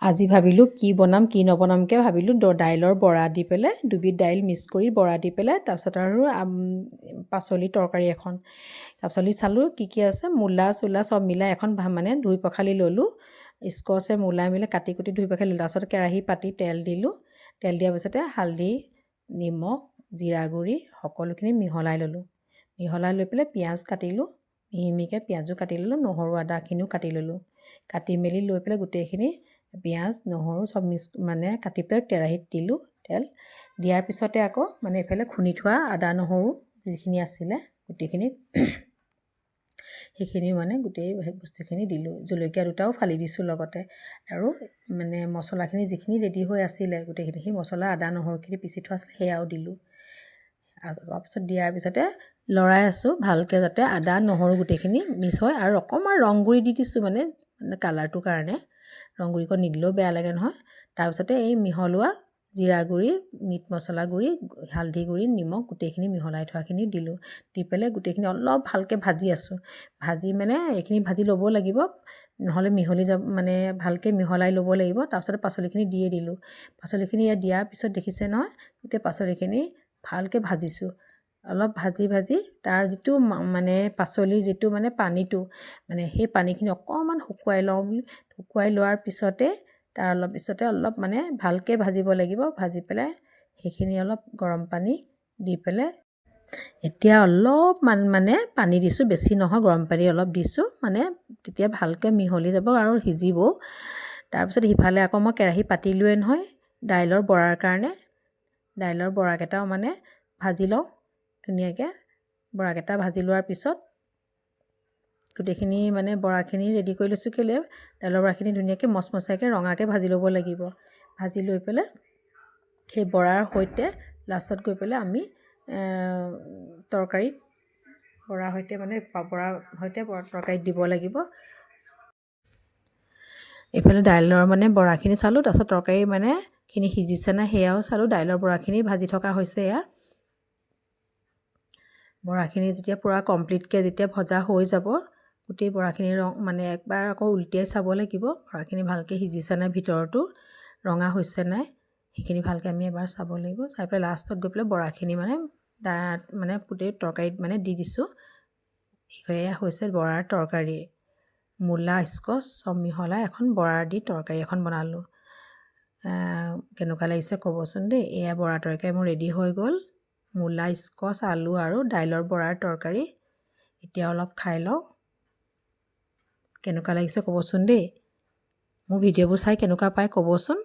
আজি ভাবিলোঁ কি বনাম, কি নবনামকৈ ভাবিলোঁ। দাইলৰ বৰা দি পেলাই, দুবিধ দাইল মিক্স কৰি বৰা দি পেলাই, তাৰপিছত আৰু পাচলি তৰকাৰী এখন। পাচলি চালোঁ কি কি আছে, মূলা চোলা চব মিলাই এখন মানে ধুই পখালি ল'লোঁ। স্কচে মূলাই মিলাই কাটি কুটি ধুই পখালি ল'লোঁ। তাৰপিছত কেৰাহী পাতি তেল দিলোঁ। তেল দিয়াৰ পিছতে হালধি, নিমখ, জিৰা গুড়ি সকলোখিনি মিহলাই ল'লোঁ। মিহলাই লৈ পেলাই পিঁয়াজ কাটিলোঁ মিহি মিহিকৈ। পিঁয়াজো কাটি ল'লোঁ, নহৰু আদাখিনিও কাটি ল'লোঁ। কাটি মেলি লৈ পেলাই গোটেইখিনি পিঁয়াজ, নহৰু চব মিক্স মানে কাটি পেলাই কেৰাহীত দিলোঁ। তেল দিয়াৰ পিছতে আকৌ মানে এইফালে খুন্দি থোৱা আদা, নহৰু যিখিনি আছিলে গোটেইখিনি, সেইখিনি মানে গোটেই বস্তুখিনি দিলোঁ। জলকীয়া দুটাও ফালি দিছোঁ লগতে। আৰু মানে মছলাখিনি যিখিনি ৰেডি হৈ আছিলে গোটেইখিনি, সেই মছলা আদা নহৰুখিনি পিচি থোৱা আছিলে, সেয়াও দিলোঁ। তাৰপিছত দিয়াৰ পিছতে লৰাই আছোঁ ভালকৈ, যাতে আদা নহৰু গোটেইখিনি মিক্স হয়। আৰু অকণমান ৰং গুড়ি দি দিছোঁ মানে মানে কালাৰটোৰ কাৰণে। ৰং গুড়িকণ নিদিলেও বেয়া লাগে নহয়। তাৰপিছতে এই মিহলোৱা জিৰা গুড়ি, মিট মছলা গুড়ি, হালধি গুড়ি, নিমখ গোটেইখিনি মিহলাই থোৱাখিনিও দিলোঁ। দি পেলাই গোটেইখিনি অলপ ভালকৈ ভাজি আছোঁ। ভাজি মানে এইখিনি ভাজি ল'ব লাগিব, নহ'লে মিহলি যাব। মানে ভালকৈ মিহলাই ল'ব লাগিব। তাৰপিছতে পাচলিখিনি দিয়ে দিলোঁ। পাচলিখিনি ইয়াত দিয়াৰ পিছত দেখিছে নহয়, গোটেই পাচলিখিনি ভালকৈ ভাজিছোঁ। অলপ ভাজি ভাজি তাৰ যিটো মানে পাচলিৰ যিটো মানে পানীটো, মানে সেই পানীখিনি অকণমান শুকুৱাই লওঁ বুলি, শুকুৱাই লোৱাৰ পিছতে তাৰ অলপ পিছতে অলপ মানে ভালকৈ ভাজিব লাগিব। ভাজি পেলাই সেইখিনি অলপ গৰম পানী দি পেলাই এতিয়া অলপমান মানে পানী দিছোঁ, বেছি নহয়, গৰম পানী অলপ দিছোঁ, মানে তেতিয়া ভালকৈ মিহলি যাব আৰু সিজিবও। তাৰপিছত সিফালে আকৌ মই কেৰাহী পাতিলোৱে নহয় দাইলৰ বৰাৰ কাৰণে। দাইলৰ বৰাকেইটাও মানে ভাজি লওঁ ধুনীয়াকৈ। বৰাকেইটা ভাজি লোৱাৰ পিছত গোটেইখিনি মানে বৰাখিনি ৰেডি কৰি লৈছোঁ। কেলৈ, দাইলৰ বৰাখিনি ধুনীয়াকৈ মচমচীয়াকৈ ৰঙাকৈ ভাজি ল'ব লাগিব। ভাজি লৈ পেলাই সেই বৰাৰ সৈতে লাষ্টত গৈ পেলাই আমি তৰকাৰীত বৰাৰ সৈতে, মানে বৰাৰ সৈতে তৰকাৰীত দিব লাগিব। এইফালে দাইলৰ মানে বৰাখিনি চালোঁ, তাৰপিছত তৰকাৰী মানে খিনি সিজিছে নাই সেয়াও চালোঁ। দাইলৰ বৰাখিনি ভাজি থকা হৈছে এয়া। বৰাখিনি যেতিয়া পূৰা কমপ্লিটকৈ যেতিয়া ভজা হৈ যাব গোটেই বৰাখিনি, ৰং মানে একবাৰ আকৌ উলটিয়াই চাব লাগিব, বৰাখিনি ভালকৈ সিজিছে নাই, ভিতৰতো ৰঙা হৈছে নাই, সেইখিনি ভালকৈ আমি এবাৰ চাব লাগিব। চাই পেলাই লাষ্টত গৈ পেলাই বৰাখিনি মানে মানে গোটেই তৰকাৰীত মানে দি দিছোঁ। সেয়া হৈছে বৰাৰ তৰকাৰী। মূলা, স্কচ চব মিহলাই এখন বৰাৰ দি তৰকাৰী এখন বনালোঁ। কেনেকুৱা লাগিছে ক'বচোন দেই। এয়া বৰা তৰকাৰী মোৰ ৰেডি হৈ গ'ল। মূলা, স্কচ, আলু আৰু দাইলৰ বৰাৰ তৰকাৰী। এতিয়া অলপ খাই লওঁ। কেনেকুৱা লাগিছে ক'বচোন দেই। মোৰ ভিডিঅ'বোৰ চাই কেনেকুৱা পায় ক'বচোন।